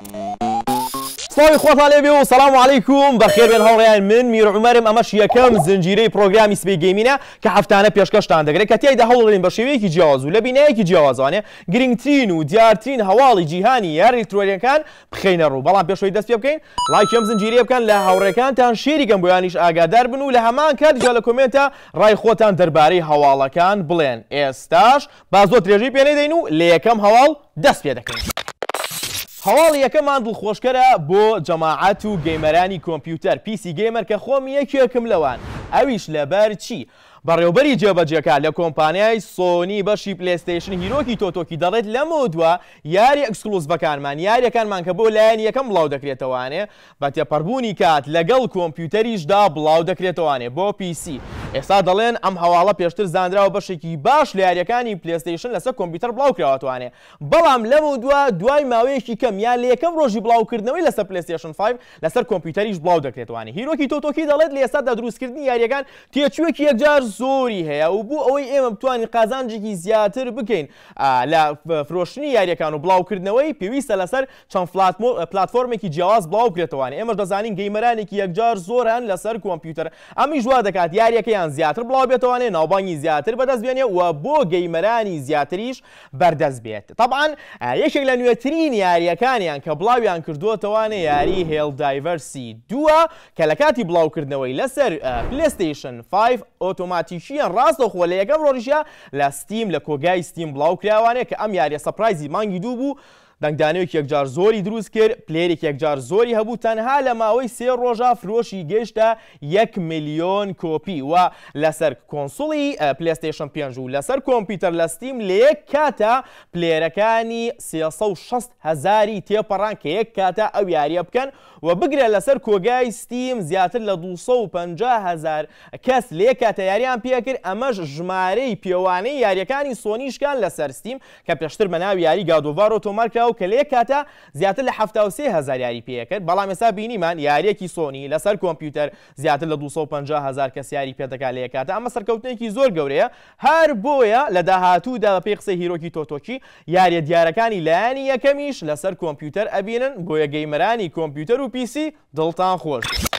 سڵاوی خۆتان لێبێ و سەلام عەلەیکوم، بەخێربێن هاوڕێیان، من میر عومەرم، ئەمەش یەکەم زنجیرەی پڕۆگرامی سبەی گەیمینە کە هەفتانە پێشکەشتان دەکرێت کە تیایدا هەوڵدەدەین بە شێوەیەکی جیاواز و لە بینایەکی جیاوازەوانێ گرنگترین و دیارترین هەواڵی جیهانی یاری ئەلیکترۆنیەکان بخەینە ڕوو. بەڵام پێش ئەوەی دەست پێ بکەین ڵایکی ئەم زنجیرەیە بکەن، لە هاوڕێکانتان share ی کەن بۆیانیش ئاگادار بن و لە هەمان کاتیشدا لە comment ا ڕای خۆتان دەربارەی هەواڵەکان بڵێن. ئێستاش با زۆر درێژەی پێ نەدەین و لە یەکەم هەواڵ دەست پێ دەکەین. هەواڵی یەکەمان دڵخۆشکەرە بۆ جەماعەت و gamer انی کۆمپیوتەر، PC gamer، کە خۆم یەکێکم لەوان، ئەویش لەبەر چی؟ بەڕێوبەری جێبەجێکار لە کۆمپانیای سۆنی بەشی پلەیستەیشن هیرۆکی تۆتۆکی دەڵێت لەمەودوا یاری exclusive ەکانمان، یاریەکانمان کە بۆ لایەنی یەکەم بڵاودەکرێتەوانێ، بە تێپەڕبوونی کات لەگەڵ کۆمپیوتەریشدا بڵاودەکرێتەوانێ بۆ PC. ئێستا دەڵێن ئەم هەواڵە پێشتر زانراوە بەشێکی باش لە یاریەکانی پلێستەیشن لەسەر کۆمپیوتەر بڵاوکراوەتەوانێ بەڵام لەمەودوا دوای ماوەیەکی کەم یان لە یەکەم ڕۆژی بڵاوکردنەوەی لەسەر پلێستەیشن 5 لەسەر کۆمپیوتەریش بڵاودەکرێتەوانێ. هیرۆکی تۆتۆکی دەڵێت لە ئێستادا دروستکردنی یاریەکان تێچوویەکی یەکجار زۆری هەیە و بۆ ئەوەی ئێمە بتوانین قازانجێکی زیاتر بکەین لە فرۆشتنی یاریەکان و بڵاوکردنەوەی پێویستە لەسەر چەند پلاتفۆرمێکی جیاواز بڵاو بکرێتەوانێ، ئێمەش دەزانین gamer انێکی یەکجار زۆر هەن لەسەر کۆمپیوتەر، ئەمیش وا دەکات یاریەکەیان زیاتر بڵاو بێتەوانێ، ناوبانگی زیاتر بەدەست بێنێ و بۆ gamer انی زیاتریش بەردەست بێت. تەبعەن یەکێک لە نوێترین یاریەکانیان کە بڵاویان کردۆتەوانێ یاری هێڵدایڤەرسی دووە کە لە کاتی بڵاوکردنەوەی لەسەر پلێستەیشن 5 ئۆتۆماتیکییەن ڕاستەوخۆ لە یەکەم ڕۆژیشیا لە ستیم لە کۆگای ستیم بڵاوکراوانێ کە ئەم یاریە surprise ی مانگی دوو بوو دەنگدانەوەیەکی یەکجار زۆری دروست کرد، player ێکی یەکجار زۆری هەبوو، تەنها لە ماوەی سێ ڕۆژا فرۆشی گەیشتە یەک ملیۆن کۆپی و لەسەر console ی پلێستەیشن پێنج و لەسەر کۆمپیوتەر لە ستیم لە یەک کاتا player ەکانی 360 هەزاری تێپەڕان کە یەک کاتا ئەو یاریە بکەن و بگرە لەسەر کۆگای ستیم زیاتر لە 250 هەزار کەس لە یەک کاتا یاریان پێکرد، ئەمەش ژمارەی پێوانەی یاریەکانی سۆنی شکان لەسەر ستیم کە پێشتر بە ناوی یاری God of War ەوە تۆمار کرا و کە لە یەک کاتا زیاتر لە 73,000 یاری پێکرد، بەڵام ئێستا بینیمان یارییەکی سۆنی لەسەر کۆمپیوتەر زیاتر لە 250,000 کەس یاری پێدەکات لە یەک کاتا، ئەمە سەرکەوتنێکی زۆر گەورەیە، هەر بۆیە لە داهاتوودا بەپێی قسەی هیرۆکی تۆتۆکی یارییە دیارەکانی لایەنی یەکەمیش لەسەر کۆمپیوتەر ئەبینن، بۆیە gamer انی کۆمپیوتەر و PC دڵتان خۆش بێت.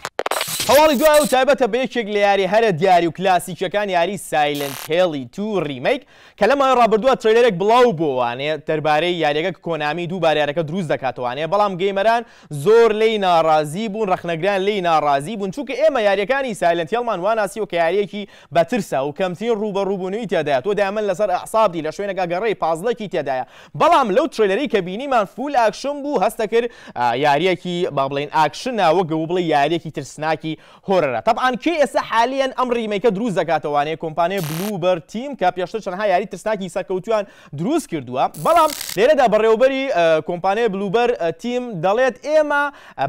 هەواڵی دوای و تایبەتە بە یەکێک لە یاری هەرە دیاری و کلاسیکیەکان یاری سایلنت هێڵی 2 remake کە لە ماوەی ڕابردووە trailer ێک بڵاو بۆوانێ دەربارەی یاریەکە کە کۆنامی دووبارە یاریەکە دروست دەکاتەوانێ بەڵام gamer ان زۆر لێی ناڕازی بوون ڕەخنەگران لێی ناڕازی بوون چونکە ئێمە یاریەکانی سایلنت هێڵمان وا ناسیوە کە یاریەکی بەترسە و کەمترین ڕووبەڕووبوونەوەی تێدایە تۆ دایمەن لەسەر ئەعساب دی لە شوێنێکا گەڕێی puzzle ێکی تێدایە بەڵام لەو trailer ەی کە بینیمان full action بوو هەستەکرد یاریەکی با بڵێین action ە وەک ئەوە بڵێی یاریەکی ترسناکی horror ە تەبعەن کێ ئێستا حالیەن ئەم remake ە دروست دەکاتەوانێ کۆمپانیای بلوبەر تیم کە پێشتر چەندها یاری ترسناکی سەرکەوتویان دروست کردووە بەڵام لێرەدا بەڕێوەبەری کۆمپانیای بلوبەر تیم دەڵێت ئێمە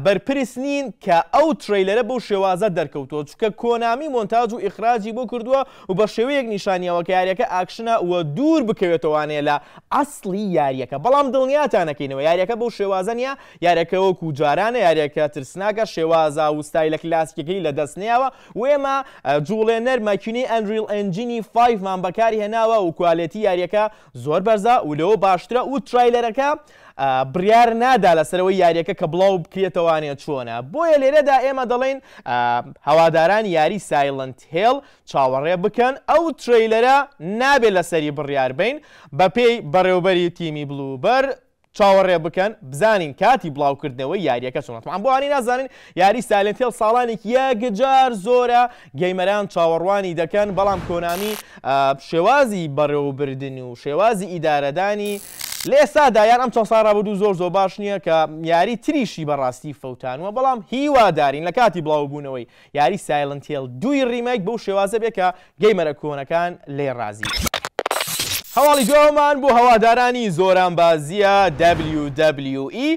بەرپرس نین کە ئەو trailer ە بەو شێوازە دەرکەوتووە چونکە کۆنامی مۆنتاج و ئیخراجی بۆ کردووە و بە شێوەیەک نیشانیەوە کە یاریەکە action ە و دوور بکەوێتەوانێ لە ئەسڵی یاریەکە بەڵام دڵنیاتان ئەکەینەوە یاریەکە بەو شێوازە نیە یاریەکە وەکو جارانە یاریەکە ترسناکە شێوازە و ستایلە کلاسیکەکەی لە دەست نەیاوە و ئێمە جوڵێنەر ماکینەی Unreal Engine ی 5 مان بەکاری هێناوە و quality یاریەکە زۆر بەرزە و لەوە باشترە و trailer ەکە بڕیار نادا لەسەرەوەی یاریەکە کە بڵاو بکرێتەوانێ چۆنە بۆیە لێرەدا ئێمە دەڵێین هەوادارانی یاری سایلنت هێڵ چاوەڕێ بکەن ئەو trailer ە نابێت لەسەری بڕیار بەین بەپێی بەڕێوبەری تیمی بلوبەر چاوەڕێ بکەن بزانین کاتی بڵاوکردنەوەی یاریەکە چۆنە تەبعەن بۆ ئەوانەی نازانن یاری سایلنت هێڵ ساڵانێکی یەکجار زۆرە gamer ان چاوەڕوانی دەکەن بەڵام کۆنامی شێوازی بەڕێوەبردن و شێوازی ئیدارەدانی لە ئێستادا یان ئەم چەند ساڵ ڕابردوو زۆر زۆر باش نییە کە یاری تریشی بەڕاستی فەوتانوە بەڵام هیوادارین لە کاتی بڵاوبوونەوەی یاری سایلنت هێڵ دووی remake بەو شێوازە بێ کە gamer ە کۆنەکان لێی ڕازی بن. هەواڵی دواوەمان بۆ هەوادارانی زۆرانبازییە WWE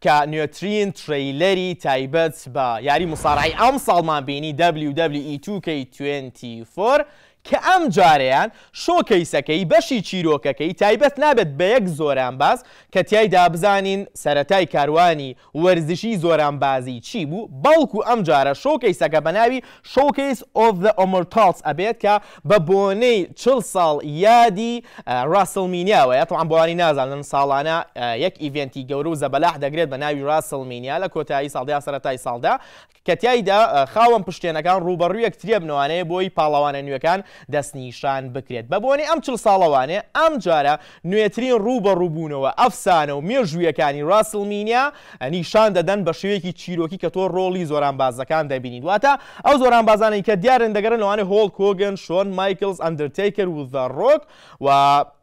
کە نوێترین trailer ی تایبەت بە یاری موسارەعەی ئەمساڵمان بینی WWE 2K24. کە ئەم جارەیان showcase ەکەی بەشی چیرۆکەکەی تایبەت نابێت بە یەک زۆرانباز کە تیایدا بزانین سەرەتای کاروانی وەرزشی زۆرانبازی چی بوو، بەڵکو ئەمجارە showcase ەکە بە ناوی Showcase of the Immortals ئەبێت کە بە بۆنەی 40 ساڵ یادی ڕاسڵمینیاوەیە، تەبعەن بۆ ئەوانەی نازانن ساڵانە یەک event ی گەورە و زەبەلاح دەگرێت بە ناوی ڕاسڵمینیا لە کۆتایی ساڵدا یا سەرەتای ساڵدا کە تیایدا خاوەن پشتێنەکان ڕووبەڕووی یەکتریەبنەوانەیە بۆی پاڵەوانە نوێکان دەستنیشان بکرێت. بە بۆنەی ئەم 40 ساڵەوانێ ئەمجارە نوێترین ڕووبەڕووبوونەوە ئەفسانە و مێژوویەکانی ڕاسڵمینیا نیشان دەدەن بە شێوەیەکی چیرۆکی کە تۆ ڕۆڵی زۆرانبازەکان دەبینیت، واتە ئەو زۆرانبازانەی کە دیارن دەگەڕێن لەوانەیە هۆڵک هۆگن، شۆن مایکڵز، ئەندەرتەیکەر و زە ڕۆک و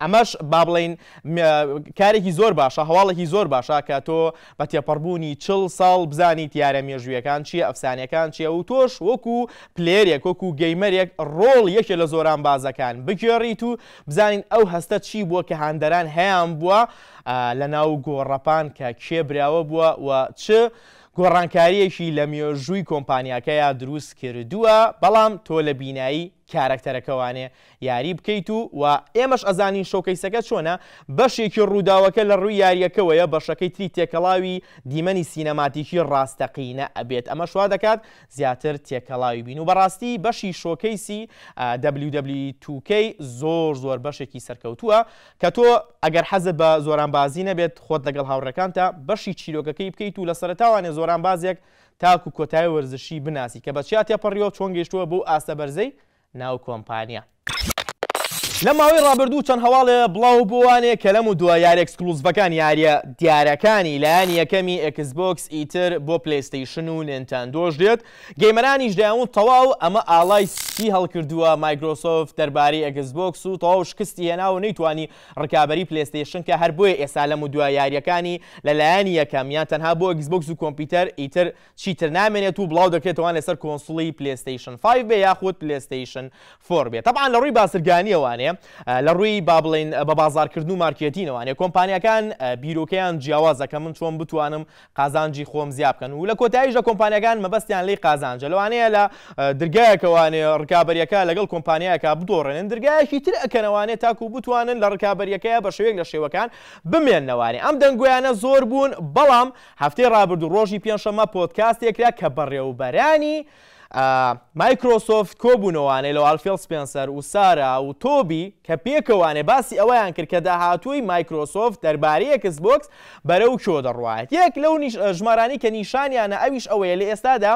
ئەمەش با بڵێین کارێکی زۆر باشە، هەواڵێکی زۆر باشە کە تۆ بە تێپەڕبوونی 40 ساڵ بزانیت یارە مێژوویەکان چییە، ئەفسانەکان چییە و تۆش وەکو player ێک، وەکو gamer ێک ڕۆڵ یەکێ لە زۆرانبازەکان بگێڕیت و بزانین ئەو هەستە چی بووە کە هاندەران هەیان بووە لە ناو گۆڕەپان کە کێ براوە بووە و چ گۆڕانکارییەکی لە مێژووی کۆمپانیاکەیا دروست کردووە، بەڵام تۆ لە بینایی کارەکتەرەکەوانێ یاری بکەیت و و ئێمەش ئەزانین showcase ەکە چۆنە، بەشێکی ڕووداوەکە لە ڕووی یارییەکەوەیە، بەشەکەی تری تێکەڵاوی دیمەنی سینەماتیکی ڕاستەقینە ئەبێت، ئەمەش وا دەکات زیاتر تێکەڵاوی بین و بەڕاستی بەشی showcase ی WWE 2K زۆر زۆر بەشێکی سەرکەوتووە کە تۆ ئەگەر حەزت بە زۆرانبازی نەبێت خۆت لەگەڵ هاوڕێکانتا بەشی چیرۆکەکەی بکەیت و لە سەرەتاوانێ زۆرانبازێک تاکو کۆتایی وەرزشی بناسی کە بە چیا تێپەڕیوە چۆن گەیشتووە بەو ئاستە بەرزەی ناو کۆمپانیا. لە ماوەی ڕابردوو چەند هەواڵێ بڵاو بۆوانێ کە لەم و دوا یاریە exclusive ەکان یاریە دیارەکانی لایەنی یەکەمی ئێکس بۆکس ئیتر بۆ پلەیستەیشن و نێنتاندۆش دێت، gamer انیش دەیانوت تەواو ئەمە ئاڵای سپی هەڵکردووە مایکرۆسۆفت دەربارەی ئێکس بۆکس و تەواو شکستی هێنا و نەیتوانی ڕکابەری پلەیستەیشن کە هەر بۆیە ئێستا لەم و دوا یاریەکانی لە لایەنی یەکەم یان تەنها بۆ ئێکس بۆکس و کۆمپیوتەر ئیتر چیتر نامێنێت و بڵاو دەکرێتەوە لەسەر console ی پلێستەیشن five بێ یاخود پلێستەیشن four بێ. تەبعەن لە ڕووی بازرگانیەوانێ لە ڕووی با بڵێین بە بازاڕکردن و marketing ەوانێ کۆمپانیاکان بیرۆکەیان جیاوازە کە من چۆن بتوانم قازانجی خۆم زیا بکەن و لە کۆتاییشدا کۆمپانیاکان مەبەستیان لێی قازانجە لەوانەیە لە درگایەکەوانێ ڕکابەریەکە لەگەڵ کۆمپانیایەکە بدۆڕێنن درگایەکی تر ئەکەنەوانێ تاکو بتوانن لە ڕکابەریەکەیە بە شێوەیەک لە شێوەکان بمێننەوانێ ئەم دەنگۆیانە زۆر بوون بەڵام هەفتەی ڕابردوو ڕۆژی پێنجشەممە پۆدکاستێک کرا کە بەڕێوبەرانی مایکرۆسۆفت کۆبوونەوانێ لەوال فێڵ سپێنسەر و سارا و تۆبی کە پێکەوانێ باسی ئەوەیان کرد کە داهاتووی مایکرۆسۆفت دەربارەی ئێکس بۆکس بەرەو کوێ دەڕوات. یەک لەو ژمارانەی کە نیشانیانە ئەویش ئەوەیە لە ئێستادا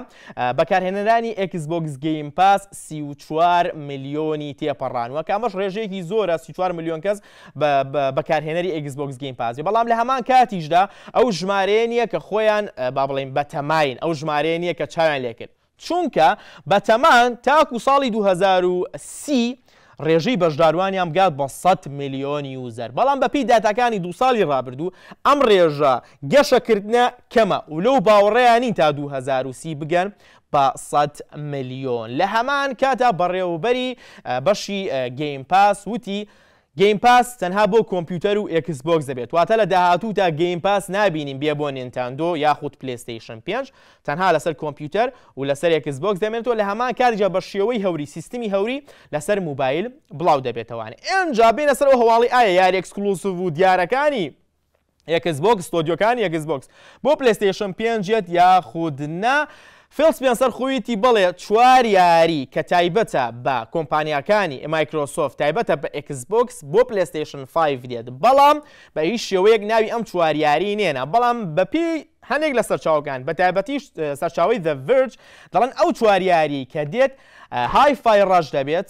بەکارهێنەرانی ئێکس بۆکس گەیم پاس 34 ملیۆنی تێپەڕانوە کە ئەمەش ڕێژەیەکی زۆرە 34 ملیۆن کەس بە بەکارهێنەری ئێکس بۆکس گەیم پاس بێ، بەڵام لە هەمان کاتیشدا ئەو ژمارەیە نییە کە خۆیان با بڵێین بەتەماین، ئەو ژمارەیە نییە کە چاویان لێکرد، چونکە بەتەمان تاکو ساڵی 2030 ڕێژەی بەشداروانیان بگات بە 100 ملیۆن user، بەڵام بەپێی داتاکانی دوو ساڵی ڕابردوو ئەم ڕێژە گەشەکردنە کەمە و لەو باوەڕەیان نین تا 2030 بگەن بە 100 ملیۆن. لە هەمان کاتا بەڕێوەبەری بەشی گەیم پاس وتی، گەیم پاس تەنها بۆ کۆمپیوتەر و ئێکس بۆکس دەبێت، واتە لە داهاتوودا گەیم پاس نابینین بێ بۆ نینتاندۆ یاخود پلەیستەیشن پێنج، تەنها لەسەر کۆمپیوتەر و لەسەر ئێکس بۆکس دەمێنێتەوە، لە هەمان کاتیشدا بە شێوەی هەوری سیستمی هەوری لەسەر موبایل بڵاو دەبێتەوە. ئینجا بێینە سەر ئەو هەواڵی ئایا یاری exclusive و دیارەکانی ئێکس بۆکس ستۆدیۆکانی ئێکس بۆکس بۆ پلەیستەیشن پێنج یەت یاخود نا؟ فیڵ سپێنسەر خویتی بەڵێ چوار یاری کە تایبەتە بە کۆمپانیاکانی مایکرۆسۆفت تایبەتە بە ئێکس بۆکس بۆ پلەیستەیشن 5 دێت بەڵام بە هیچ شێوەیەک ناوی ئەم چوار یاری نێنا بەڵام بەپێی هەندێک لە سەرچاوەکان بە تایبەتیش سەرچاوەی The Verge دەڵێن ئەو چوار یاری کە دێت Hi-Fi Rush دەبێت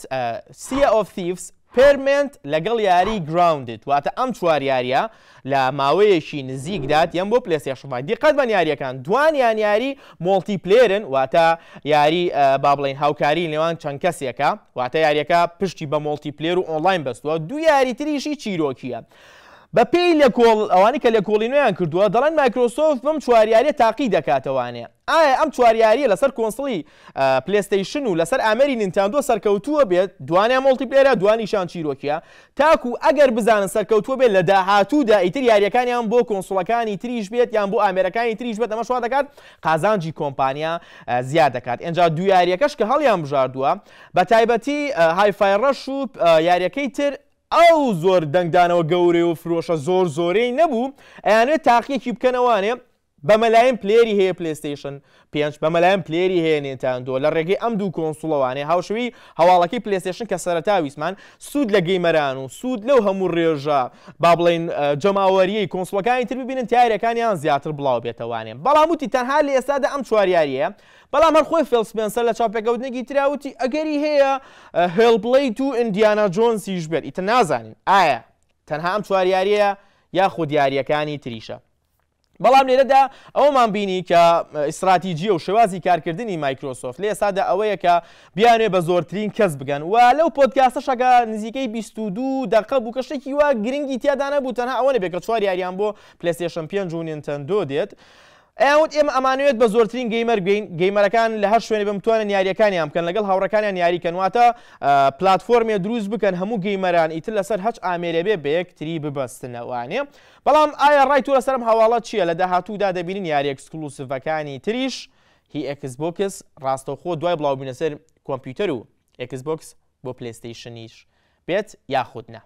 Sea of Thieves Torment لەگەڵ یاری Grounded واتە ئەم چوار یاریە لە ماوەیەکی نزیکدا دێن بۆ پلەیستەیشن five دیقەت بەن یاریەکان دوانیان یاری multiplayer ن واتە یاری با بڵێین هاوکاری نێوان چەند کەسێکە واتە یاریەکە پشتی بە multiplayer و ئۆنلاین بەستووە دوو یاری تریشی چیرۆکیە. بەپێی لێکۆڵ ئەوانەی کە لێکۆڵینەوەیان کردووە دەڵێن مایکرۆسۆفت بەم چوار یارییە تاقی دەکاتەوانێ ئایا ئەم چوار یارییە لەسەر console ی پلێستەیشن و لەسەر ئامێری نینتاندۆ سەرکەوتووە بێت دوانیان multiplayer ە دوانیشان چیرۆکیە تاکو ئەگەر بزانن سەرکەوتووە بێت لە داهاتوودا ئیتر یارییەکانیان بۆ console ەکانی تریش بێت یان بۆ ئامێرەکانی تریش بێت ئەمەش وا دەکات قازانجی کۆمپانیا زیاد دەکات ئینجا دوو یارییەکەش کە هەڵیان بژاردووە بە تایبەتی Hi-Fi Rush و یارییەکەی تر ئەو زۆر دەنگدانەوە گەورەی و فرۆشە زۆر زۆرەی نەبوو، ئەیانەوێت تاقیەکی بکەنەوانێ بە مەلاین player ی هەیە پلەیستەیشن پێنج، بە مەلاین player ی هەیە نینتاندۆ، لە ڕێگەی ئەم دوو console ەوانێ هاوشێوەی هەواڵەکەی پلەیستەیشن کە سەرەتا ویستمان سوود لە gamer ان و سوود لەو هەموو ڕێژە با بڵێین جەماوەریەی console ەکانی تر ببینن تا یاریەکانیان زیاتر بڵاو بێتەوانێ بەڵام وتی تەنها لە ئێستادا ئەم چوار یاریەیە بەڵام هەر خۆی فێل سپێنسەر لە چاوپێکەوتنێکی ترا وتی ئەگەری هەیە Hellblade و Indiana Jones یش بێت، ئیتر نازانین ئایا تەنها ئەم چوار یاریەیە یاخود یاریەکانی تریشە. بەڵام لێرەدا ئەوەمان بینی کە ئیستراتیجیە و شێوازی کارکردنی مایکرۆسۆفت لە ئێستادا ئەوەیە کە بیانوێ بە زۆرترین کەس بگەن و لەو پۆدکاستەشە کە نزیکەی 22 دەقە بوو کە شتێکی وا گرنگی تیادا نەبوو تەنها ئەوە نەبێت کە چوار یاریان بۆ پلەیستەیشن 5 و نینتەندۆ دێت ئەیان وت ئێمە ئەمانەوێت بە زۆرترین gamer بگەین، gamer ەکان لە هەر شوێنێ بن بتوانن یارییەکانیان بکەن لەگەڵ هاوڕێکانیان یاری کەن واتە پلاتفۆرمێ دروست بکەن هەموو gamer ان ئیتر لەسەر هەچ ئامێرێ بێ بەیەکتری ببەستنەوانێ بەڵام ئایا ڕای تۆ لەسەر ئەم هەواڵە چییە لە داهاتوودا دەبینین یاریە exclusive ەکانی تریش هی ئێکس بۆکس ڕاستەوخۆ دوای بڵاوبوونە سەر کۆمپیوتەر و ئێکس بۆکس بۆ پلەیستەیشنیش بێت یاخود نا.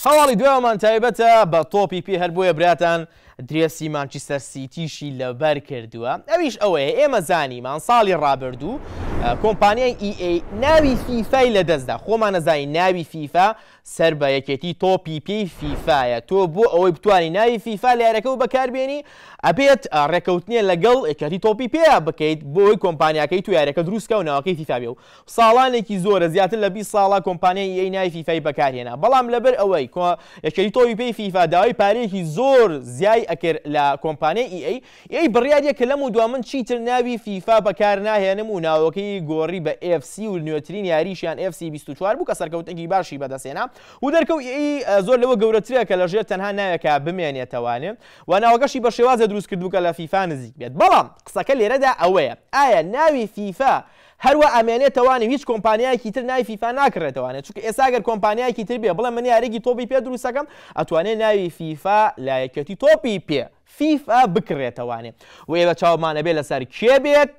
هەواڵی دوایەمان تایبەتە بە تۆپی پێ هەر بۆیە براتان درێسی مانچستەر سیتیشی لەبەر کردووە ئەویش ئەوەیە ئێمە زانیمان ساڵی ڕابردوو کۆمپانیای EA ناوی فیفای لەدەستدا خۆمان نەزانین ناوی فیفا سەر بە یەکێتی تۆپی پێی فیفایە تۆ بۆ ئەوەی بتوانی ناوی فیفا لە یاریەکەوە بەکاربێنی ئەبێت ڕێکەوتنێ لەگەڵ یەکێتی تۆپی پێ بکەیت بۆ ئەوەی کۆمپانیاکەی تو یاریەکە دروستکە و ناوەکەی فیفا بێ و ساڵانێکی زۆرە زیاتر لە 20 ساڵە کۆمپانیای EA ناوی فیفای بەکارهێنا بەڵام لەبەر ئەوەی یەکێتی تۆپی پێی فیفا داوای پارەیەکی زۆر زیای ئەکرد لە کۆمپانیای EA EA بڕیاریە کە لەم و دوا من چیتر ناوی فیفا بەکار ناهێنم و ناوەکەی گۆڕی بە FC و نوێترین یاریشیان FC 24 بوو کە سەرکەوتنێکی باشی بەدەستهێنا و دەرکەوت EA زۆر لەوە گەورەترە کە لەژێر تەنها ناوێکا بمێنێتەوانێ و ناوەکەشی بە شێوازێ دروست کردبوو کە لە فیفا نزیک بێت بەڵام قسەکە لێرەدا ئەوەیە ئایا ناوی فیفا هەروا ئەمێنێتەوانێ و هیچ کۆمپانیایەکی تر ناوی فیفا ناکڕێتەوانێ چونکە ئێستا گەر کۆمپانیایەکی تر بێ بڵێ من یاریەکی تۆپی پێ دروستەکەم ئەتوانێ ناوی فیفا لە یەکێتی تۆپی پێ فیفا بکڕێتەوانێ و ئێمە چاومان ئەبێ لەسەر کێ بێت؟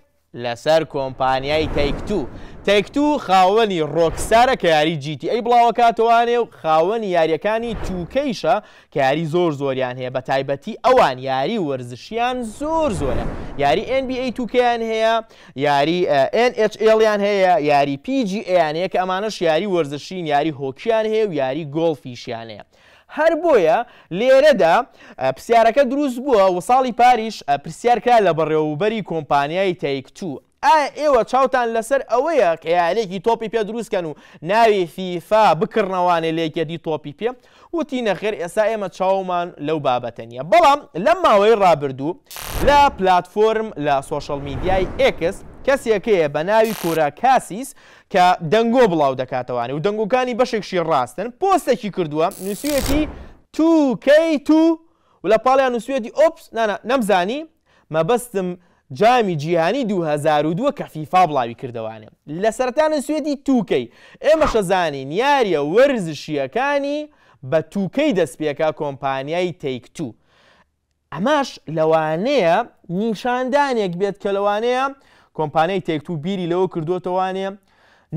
لەسەر کۆمپانیای تەیک تو. تەیک تو خاوەنی ڕۆکستارە کە یاری جی تی ئەی بڵاوەکاتەوانێ و خاوەنی یاریەکانی توکەیشە کە یاری زۆر زۆریان هەیە بە تایبەتی ئەوان یاری وەرزشیان زۆر زۆرە یاری ئێن بی ئەی توکەیان هەیە یاری ئێن ئێچ ئێڵیان هەیە یاری پی جی ئەیان هەیە کە ئەمانەش یاری وەرزشین یاری هۆکیان هەیە و یاری گۆڵفیشیان هەیە هەر بۆیە لێرەدا پرسیارەکە دروست بووە و ساڵی پاریش پرسیار کرا لە بەڕێوەبەری کۆمپانیای تەیک تو ئایا ئێوە چاوتان لەسەر ئەوەیە کە یارییەکی تۆپی پێ دروست کەن و ناوی فیفا بکڕنەوانێ لە یەکێتی تۆپی پێ؟ وتی نەخێر ئێستا ئێمە چاومان لەو بابەتە نییە. بەڵام لەم ماوەی ڕابردوو لە پلاتفۆرم لە سۆشەڵ میدیای ئێکس کەسێک هەیە بە ناوی کورا کاسیس کە دەنگۆ بڵاو دەکاتەوانێ و دەنگۆکانی بەشێکشی ڕاستن پۆستێکی کردووە نووسیویەتی 2K2 و لە پاڵیان نووسیویەتی oops نانا نەمزانی مەبەستم جامی جیهانی 2002 کە فیفا بڵاوی کردەوانێ لە سەرەتا نووسیویەتی 2K ئێمەشە زانین یاریە وەرزشیەکانی بە 2K دەست پێکا کۆمپانیای تەیک تو ئەمەش لەوانەیە نیشاندانێک بێت کە لەوانەیە کۆمپانیای تەیک تو بیری لەوە کردوتەوانێ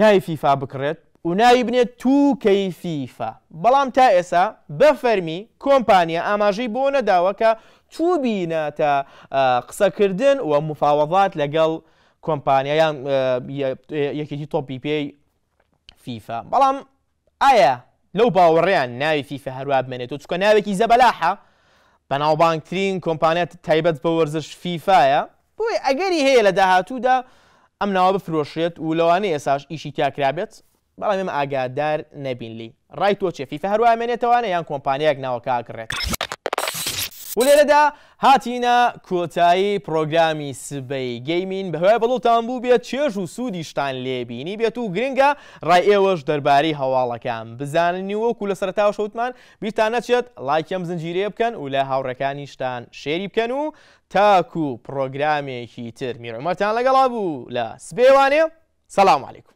ناوی فیفا بکڕێت و ناوی بنێت 2K فیفا بەڵام تا ئێسا بە فەرمی کۆمپانیا ئاماژەی بۆ نەداوە کە چووبینەتە قسەکردن و مفاوەزات لەگەڵ کۆمپانیا یان یەکێتی تۆپی پێی فیفا بەڵام ئایا لەو باوەڕەیان ناوی فیفا هەروا بمێنێتەوە چونکە ناوێکی زەبەلاحە بەناوبانگترین کۆمپانیا تایبەت بە وەرزش فیفایە بۆیە ئەگەری هەیە لە داهاتوودا ئەم ناوە بفرۆشرێت و لەوانەیە ئێساش ئیشی تیا کرابێت بەڵام ئێمە ئاگادار نەبین لێی. ڕای تۆ چیە فیفا هەروا ئەمێنێتەوانە یان کۆمپانیایەک ناوەکە ئەکڕێت؟ و لێرەدا هاتینە کۆتایی پڕۆگرامی سبەی گەیمین بەهیوای بەدڵتان بووبێت چێژ و سوودیشتان لێ بینیبێت و گرنگە ڕای ئێوەش دەربارەی هەواڵەکان بزانن و وەکو لە سەرەتاوەش وتمان بیرتان نەچێت ڵایکی ئەم زنجیرەیە بکەن و لە هاوڕێکانیشتان share ی بکەن و تاکو پڕۆگرامێکی تر میر عومەرتان لەگەڵا بوو لە سبەیوانێ سلام علیکم.